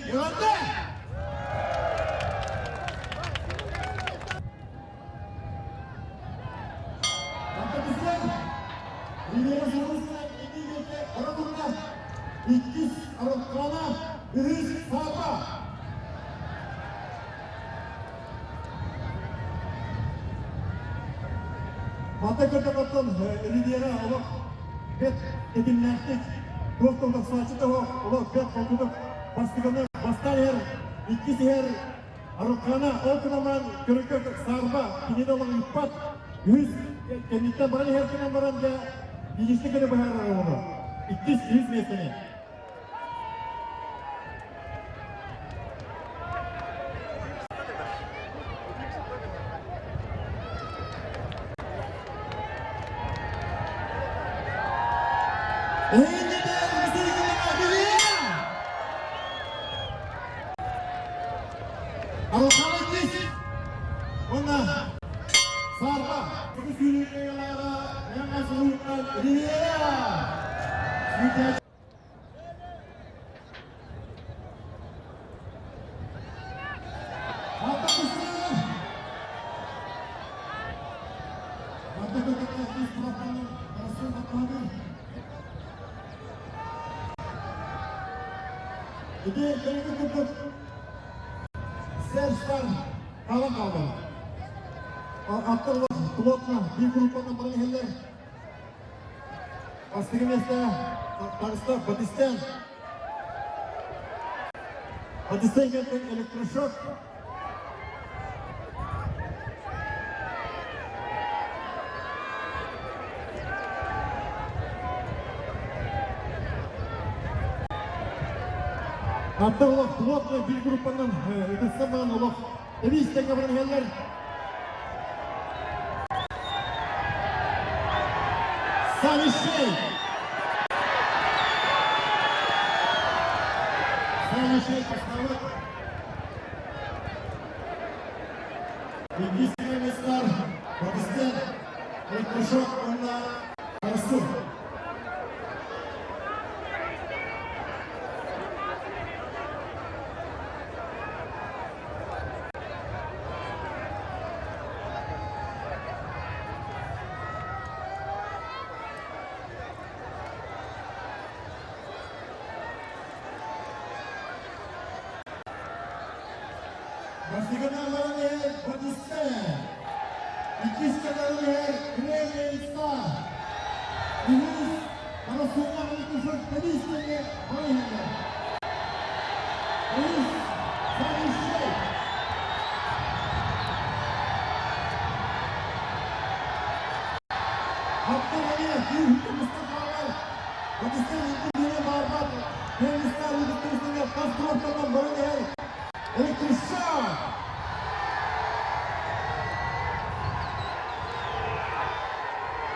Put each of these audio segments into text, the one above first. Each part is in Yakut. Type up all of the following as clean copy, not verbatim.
Эҕэрдэ! Антонистан Ривьера Сулусная Эдигете Оронурна иккис Арылхана үһүс Саба. Манта көрдөкөттөн Ривьера олох бэт тэтимнээхтик туох да утарсааччы да олох бэт холкутук бастыганы бастаан иһэр иккис иһэр Арылхана ол гынан баран көрүккэ саарба кинини олох ыыппат. Үһүс кэнниттэн баран иһэр гынан баран дьэ физически гына быһаарар оҕону. Иккис, үһүс миэстэни. Эһиги Арылхаҕа уонна Саарба сүүрүүннэгэлээҕэ Мэҥэ Сулууттан Ривьера сүүрдээччи Ити кэлиҥҥи курдук Серстар хаалан хаалла. Аттар плотно биир группанан баран иһэллэр. Бастакы миэстэ таҕыста Батистен. Батистен кэлтэн электрошок. Аттар олох плотно биир группанан ытыссан баран олох эбии тэҥҥэ баран иһэллэр. Санишей! Санишей поставит. Иккис места Батыстен, Электрошок уонна Карасу. Бастакынан баран иһэр Батыстен, иккис кэнэн иһэр Кремль Стар, үһүс Карасуҥҥа Электрошок Тэбиистэнгэ баран иһэллэр. Үһүс Санишей. Аттар эмиэ күүһү мустан хаалар. Батыстан инки биэрэ баарбат. Кремль Стар Ыытыктыбыстыҥа хас туруктанан баран иһэр Электрошок.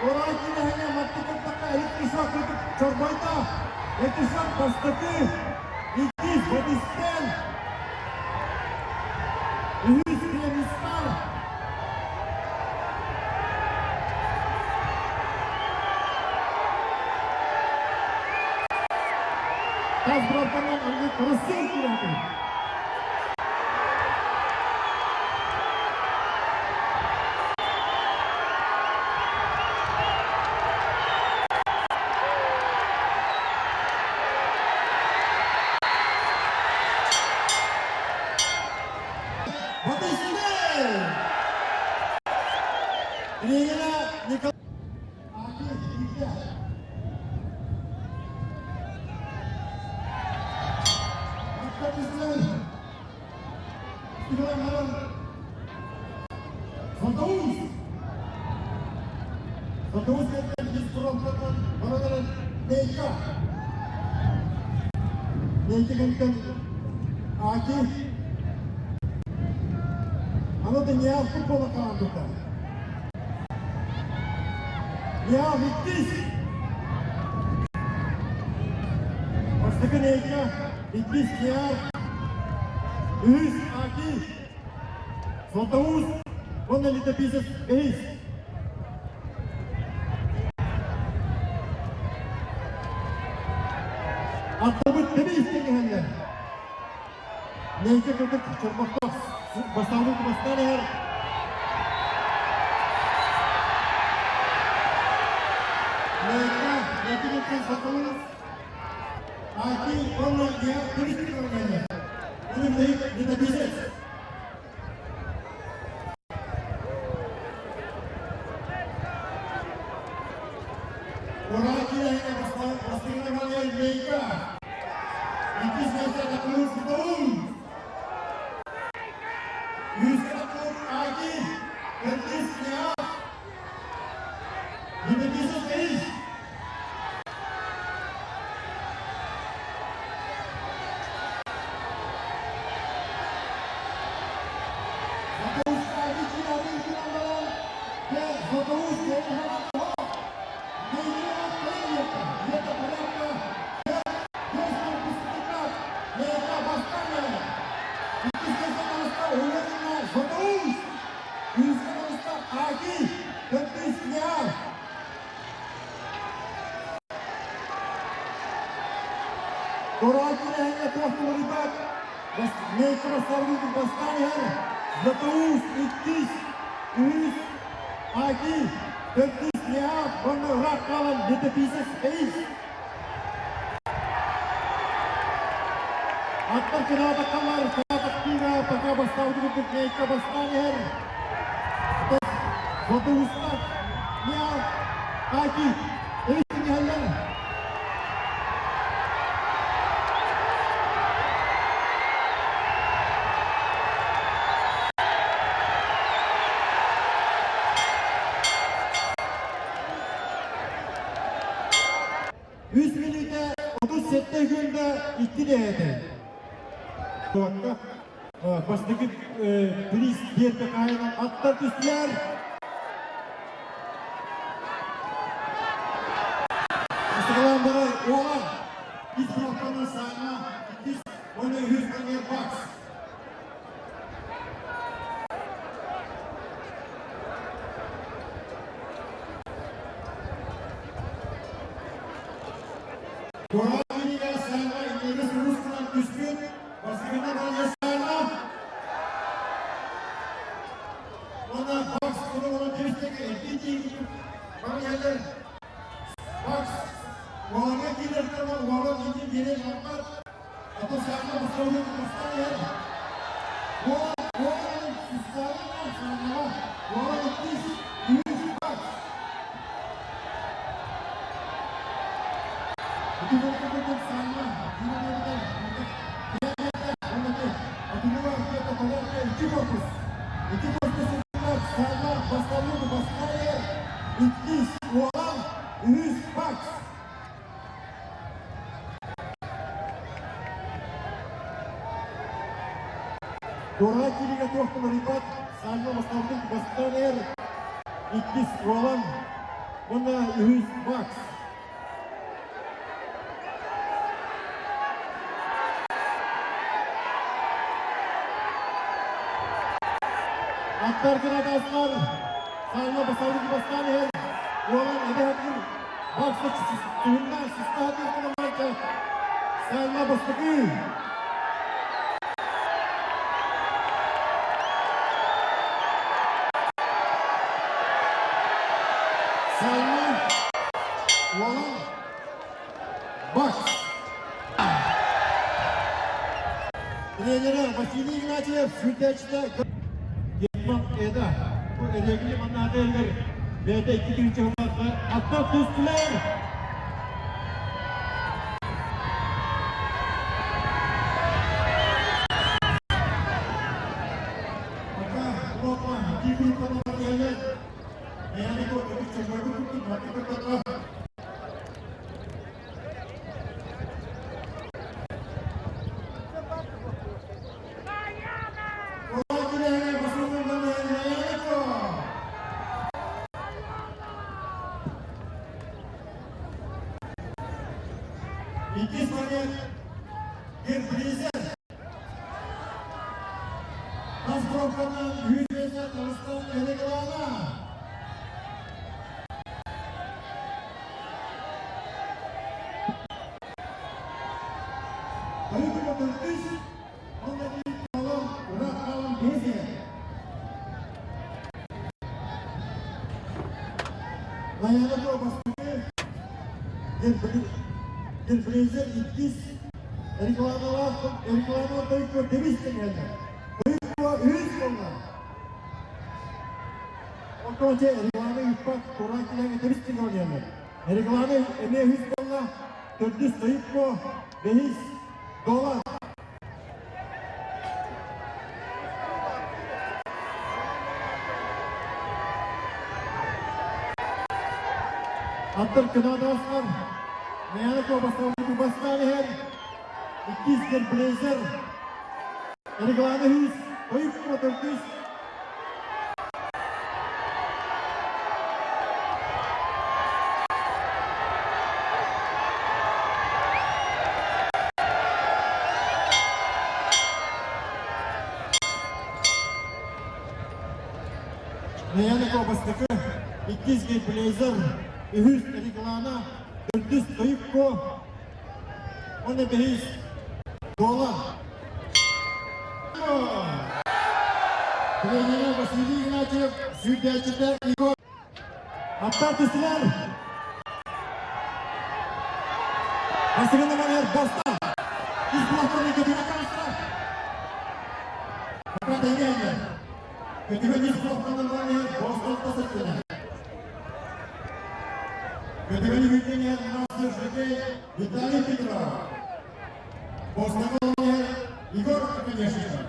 Орой кинэһиҥэ матты кыттакка электрошок ытык чорбойдо. Электрошок бастакы, иккис Батистен, үһүс Кремистар. Тас быралтанан аны Россия киирээти. Батыстен! Тренера Николай Я иккис! Бастакы Нейка, иккис Киар, үһүс Аки, Златоуст уонна Летописец бэһис. Аттабыт тэбис тэҥэһэллэр. Нейке кырдык чорбохтоох бастаабыт бастаан иһэр. Нейка, Нейке диэн саталыыр. Аки уонна Геа туристик көрүҥнэр. Оны билигин летописец. Ураа киэһэ бастыҥнамалыай Нейка. Иккис миэстэ Такур Сутаун. Үһүскэ Такур Аки. Төрдүс Неа. Летописец Эйс. Дорогие туох уларыйбат, Мейкросарвитик бастаан иһэр Златоуст иккис, үһүс Аки, төрдүс Неав уонна ыраах хаалан летописец Эйс. Аттар кынаатаххалар, кынаатахтыыга пока бастаабыт курдук Мейка бастаан иһэр. Златоустар, Неав, Аки, Эйс иһэллэр. Үс мүнүүтэ 37 күндэ икки дэһэтэ. Бастакы приз биэрдэ хаһайынан аттар түстүлэр. Бастакылаан бары уолан ис кнопканы саҥа иккис уонна үһүс премьер бакс. Дорога билигэ саҥа иннигис улуустан түспүт бастакынан барыйа саҥа уонна бакс туругунан түстүк икки тиийбит барыйалар бакс уолга киирэртэн уолан ити биэрэ лаппат ото саҥа бастауын бастан иһэр уол уолан сыстаҕына саҥаҕа уолан иккис үһүс бакс. Иккис уолан, үһүс бакс. Дорога киригэ туох уларыйбат, Сальма басталбыт бастаан эр, иккис уолан уонна үһүс бакс. Аттар кыратаастар, Сальма басталбыт бастаан иһэр, уолан эбэһэтин бакса туһунна сыстаһатыр кылымайка Сальма бастакы. Сальма уолан бакс. Тренері Василий Игнатьев, сүүрдээччитэ Гетман Эда. Бу эрэгили маннааты элгэр бэйэтэ икки тыһыынча аттар түстүлэр. Пока группа, икки группаны барыйалар. Бэйэни көрдүк, чөкөргү курдук, барыта кыртата. Иккис момент bir призер. Тас бровканан 100 Казахстан Элеглана. Тарифика 400, он Майаана бастакы, Гербрезер иккис, рекламалаах реклама тойукка тэбис тэҥэллэр. Тойукка үһүс буолла. Онтон че реклама ыыппат, тураан килэҥэ тэбис тэҥэллэр. Реклама эмиэ үһүс буолла, төрдүс тойукка, бэһис доллар. Аттар кынаатаастар Мэйээнэ куобастаабыт бастаан иһэр иккис Герблейзер Реглана үһүс, Ойук төрдүс. Мэйээнэ бастакы, иккис Герблейзер, үһүс Реглана, төрдүс Ойукко, уонна бэһис Дуолан. Тренерэ Василий Игнатьев, сүүрдээччитэ Егор. Аттар түстүлэр. Бастыгын Манер Бостон. Ис блокторны көтүгө таҕыста. Пока тэҥҥэ Көтүгө ис блокторны Манер Бостон тасыттылар. Көтүгөнү бүттүнэр мастер жокей Виталий Петров. Бостон Егор Оконешников.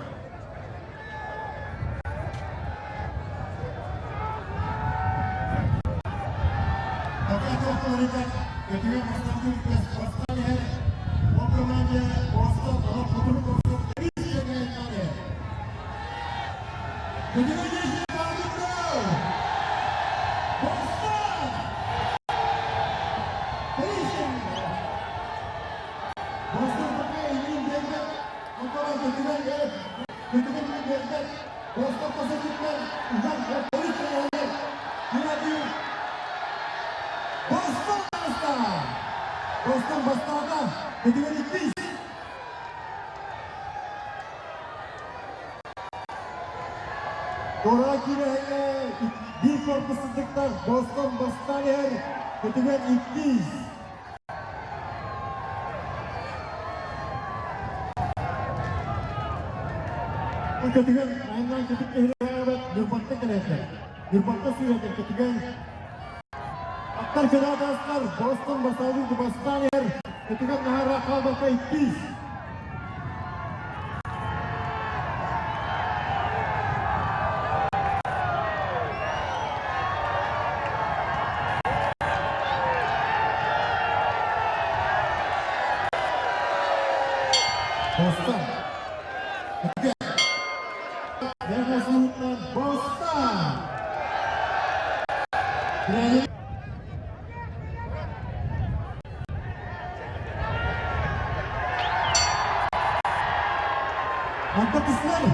Пока тохтолорыгар көтүгө бастакы бастан иһэр ол команда Бостон олох хотурук охсук Көтүгө дьиэсин баардыттар! Бостон! Бостон пока иҥин биэрбэт, онтон көтүгэн көтүгэн иҥин биэрбэт. Бостон тасатыттан уган төрүт кэлэллэр. Геннадий Бостон таҕыста! Бостон бастаата, көтүгэн иккис. Туора киирэһиҥэ биир корпус сыдыктар Бостон бастаан иһэр, көтүгэн иккис. Көтүгэн айаннаан көтүк киһилээбэт Ньурбатта кэлээттэр. Ньурбатта сүүрэтэр көтүгэн Аттар кыраатаастар Бостон бастаабыт бастаан иһэр көтүгэн наһаа хаалбакка иккис. Bostan. Bostan. Bostan. Онтон түстүлэр.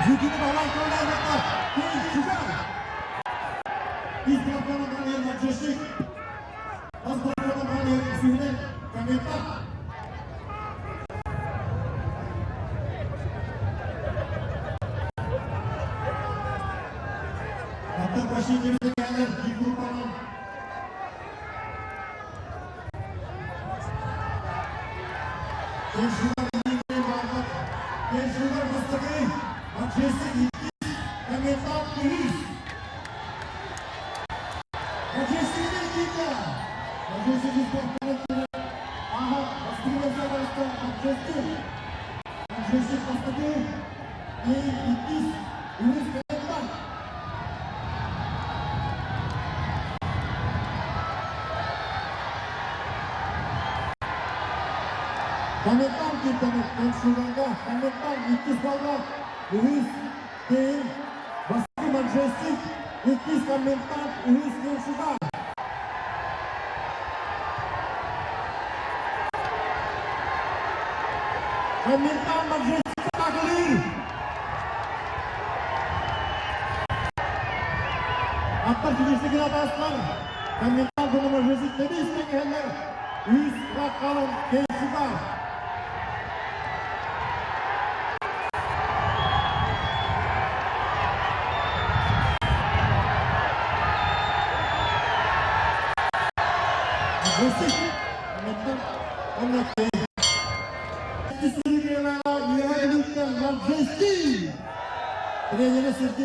Жүкүнү балан көрөлөр Кей Чуган. Ис блокона Мария Маджешик. Бас блокона Мария Сүһүнэн Камета. Аттар башын кемедегенлер bir группанын Gençler бастакы, Манчестер иккис, Комментат үһүс. Манчестерге киирдэ. Манчестер Аха, бастыгы Манчестер. Манчестер бастакы, иккис, үһүс Комментат. Комментар киирдэ Коншуганга, комментар иккис балла, үһүс Кейн, бастакы Манчестер, иккис комментар, үһүс Коншуган. Комментар Манчестер такылыр. Аттар финиште кыратаастар. Комментар күнү Манчестер тэбис тэҥэһэллэр. Үс раккалын Кейшуган. Маджестик. Үөһээ Бүлүүттэн Маджестик. Тренерэ Сергей.